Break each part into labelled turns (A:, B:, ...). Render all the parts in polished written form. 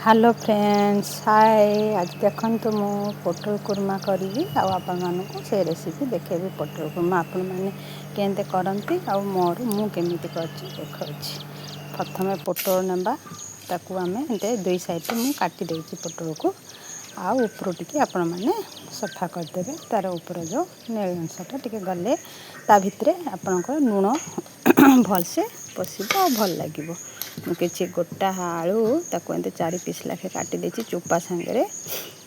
A: Hello friends, ହାଏ। ଆଜି ଦେଖନ୍ତୁ, ମୁଁ ପୋଟଳ କୁର୍ମା କରିବି ଆଉ ଆପଣମାନଙ୍କୁ ସେ ରେସିପି ଦେଖେଇବି। ପୋଟଳ କୁର୍ମା ଆପଣମାନେ କେମିତି କରନ୍ତି ଆଉ ମୋର ମୁଁ କେମିତି କରିଛି ଦେଖାଉଛି। ପ୍ରଥମେ ପୋଟଳ ନେବା। ତାକୁ ଆମେ ଏମିତି ଦୁଇ ସାଇଡ଼୍ରେ ମୁଁ କାଟି ଦେଇଛି ପୋଟଳକୁ ଆଉ ଉପରୁ ଟିକେ ଆପଣମାନେ ସଫା କରିଦେବେ। ତା'ର ଉପର ଯେଉଁ ନେଳି ଅଂଶଟା ଟିକେ ଗଲେ ତା ଭିତରେ ଆପଣଙ୍କର ଲୁଣ ଭଲସେ ପଶିବ ଆଉ ଭଲ ଲାଗିବ। ମୁଁ କିଛି ଗୋଟା ଆଳୁ ତାକୁ ଏମିତି ଚାରି ପିସ୍ ଲେଖାଏଁ କାଟି ଦେଇଛି ଚୋପା ସାଙ୍ଗରେ।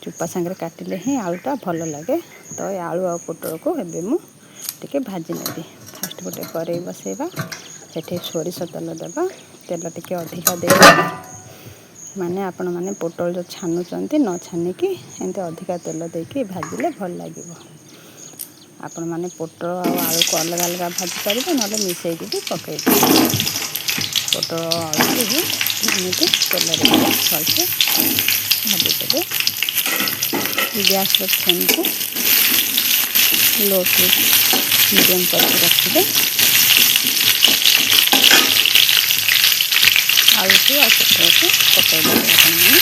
A: ଚୋପା ସାଙ୍ଗରେ କାଟିଲେ ହିଁ ଆଳୁଟା ଭଲ ଲାଗେ। ତ ଏ ଆଳୁ ଆଉ ପୋଟଳକୁ ଏବେ ମୁଁ ଟିକେ ଭାଜି ନେବି। ଫାଷ୍ଟ ଗୋଟେ କରେଇ ବସେଇବା। ସେଠି ସୋରିଷ ତେଲ ଦେବା। ତେଲ ଟିକେ ଅଧିକା ଦେଇଦେବା। ମାନେ ଆପଣମାନେ ପୋଟଳ ଯେଉଁ ଛାଣୁଛନ୍ତି, ନ ଛାନିକି ଏମିତି ଅଧିକା ତେଲ ଦେଇକି ଭାଜିଲେ ଭଲ ଲାଗିବ। ଆପଣମାନେ ପୋଟଳ ଆଉ ଆଳୁକୁ ଅଲଗା ଅଲଗା ଭାଜି ପାରିବେ, ନହେଲେ ମିଶାଇକି ବି ପକାଇ ପାରିବେ। ପୋଟଳ ଆଳୁକୁ ଏମିତି ତେଲରେ ଟିକେ ଭଲସେ ଭାଜିଦେବେ। ଗ୍ୟାସ୍ର ଫ୍ଲେମ୍କୁ ଲୋ ଟୁ ମିଡ଼ିୟମ୍ କରିକି ରଖିବେ। ଆଳୁକୁ ଆଉ ପୋଟଳକୁ ପକାଇଦେବେ ଆପଣମାନେ।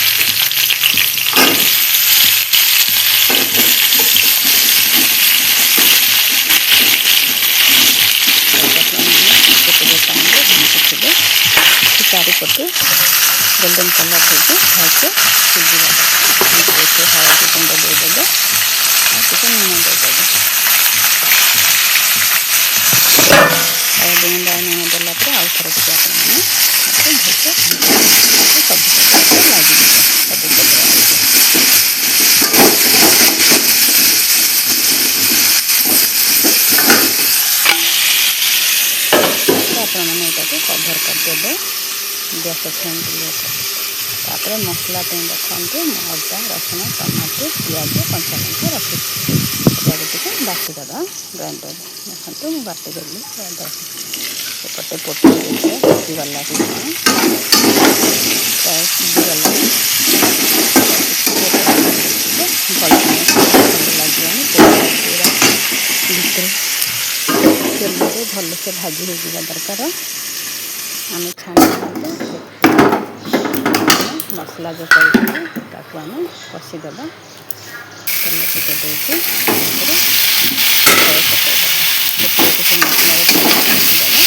A: ଆପଣମାନେ ଟିକେ ଟିକେ ଟାଇମ୍ରେ ଘାଣ୍ଟୁଥିବେ। ଚାରିପଟୁ ଗୋଲ୍ଡେନ୍ କଲର୍ ହେଇକି ଭଲସେ ସିଝିବା ଦରକାର। ଏଠି ହଳଦୀ ଗୁଣ୍ଡ ଦେଇଦେବେ ଆଉ ଟିକେ ଲୁଣ ଦେଇଦେବେ। ହଳଦୀ ଗୁଣ୍ଡ ଆଉ ଲୁଣ ଦେଲା ପରେ ଆଉ ଥରେ ଟିକେ ଆପଣମାନେ ତାକୁ ଭଲସେ ଘାଣ୍ଟିଦେବେ। ସବୁ ପଟକୁ ଲାଗିଯିବ, ସବୁ ପଟର ଆଳୁକୁ। ଆପଣମାନେ ଏଇଟାକୁ କଭର୍ କରିଦେବେ, ଗ୍ୟାସ୍ ଫ୍ଲେମ୍କୁ ଲୋ କରି। ତାପରେ ମସଲା ପାଇଁ ଦେଖନ୍ତୁ, ମୁଁ ଅଦା, ରସୁଣ, ଟମାଟୋ, ପିଆଜ, କଞ୍ଚା ଲଙ୍କା ରଖିଛି। ଏଟାକୁ ଟିକେ ବାଟିଦେବା ଗ୍ରାଇଣ୍ଡରରେ। ଦେଖନ୍ତୁ, ମୁଁ ବାଟିଦେଲି ଅଦା। ଏପଟେ ପୋଟଳ ଦେଖିବା ସିଝିଗଲା କି କ'ଣ। ପ୍ରାୟ ସିଝିଗଲାଣି। ଟିକେ ଦେଖିବେ, ଭଲ ଭଲ ଲାଗିବନି। ପୋଟଳ ପୁରା ଭିତରେ ତେଲରେ ଭଲସେ ଭାଜି ହେଇଯିବା ଦରକାର। ଆମେ ଛାଣିବା ତ। ଆମେ ମସଲା ଯେଉଁ କରିଥିଲେ, ତାକୁ ଆମେ କଷିଦେବା। ତେଲ ଟିକେ ଦେଇକି ତାପରେ ପୋଟଳ ପକାଇଦେବା। ପୋଟଳକୁ ସେ ମସଲାରେ ଭଲସେ କଷିଦେବା।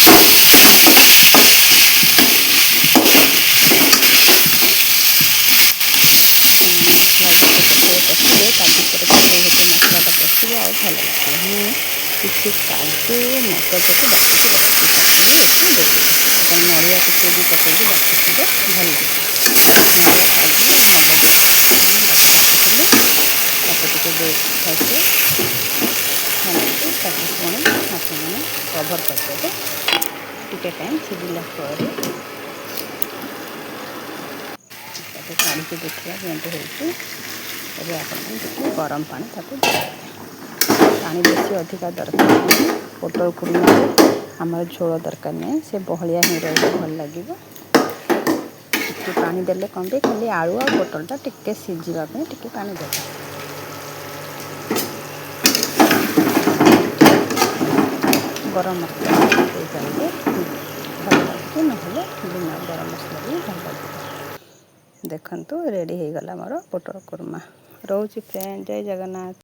A: ଆପଣମାନେ ମସଲା ଯେତେ ପୋଟଳ କଷିବେ, ତା ଭିତରେ ପୋଟଳ ଭିତରେ ମସଲାଟା ପଶିବ ଆଉ ଭଲ ଲାଗିବ। ମୁଁ କିଛି କାଜୁ ମଗଜକୁ ବାଟିକି ରଖିଛି, ତାକୁ ବି ଏଠି ଦେଇଦେବି। ଆପଣ ନଡ଼ିଆ ଟିକେ ବି ପକାଇକି ବାଟିଥିବେ, ଭଲ ଲାଗିବ। ନଡ଼ିଆ, କାଜୁ ଆଉ ମଗଜ ମୁଁ ବାଟିଥିଲି, ତାକୁ ଟିକେ ଦେଇକି ଭଲସେ ଘାଣ୍ଟିକି ତାକୁ ପୁଣି ଆପଣମାନେ କଭର୍ କରିଦେବେ। ଟିକେ ଟାଇମ୍ ସିଝିଲା ପରେ ତାକୁ କାଢ଼ିକି ଦେଖିବା କେମିତି ହେଇଛି। ଏବେ ଆପଣମାନେ ଟିକେ ଗରମ ପାଣି ତାକୁ ଦେଇଦେବେ। ପାଣି ବେଶୀ ଅଧିକା ଦରକାର ନାହିଁ। ପୋଟଳ କୁର୍ମାରେ ଆମର ଝୋଳ ଦରକାର ନାହିଁ, ସେ ବହଳିଆ ହିଁ ରହିଲେ ଭଲ ଲାଗିବ। ଟିକେ ପାଣି ଦେଲେ କ'ଣ ବି ଖାଲି ଆଳୁ ଆଉ ପୋଟଳଟା ଟିକେ ସିଝିବା ପାଇଁ ଟିକେ ପାଣି ଦେବେ। ଗରମ ମସଲା ଦେଇପାରିବେ, ଭଲ ଲାଗିବ। ନହେଲେ ବିନା ଗରମ ମସଲା ବି ଭଲ ଲାଗିବ। ଦେଖନ୍ତୁ, ରେଡ଼ି ହେଇଗଲା ମୋର ପୋଟଳ କୁର୍ମା। ରହୁଛି ଫ୍ରେଣ୍ଡ, ଜୟ ଜଗନ୍ନାଥ।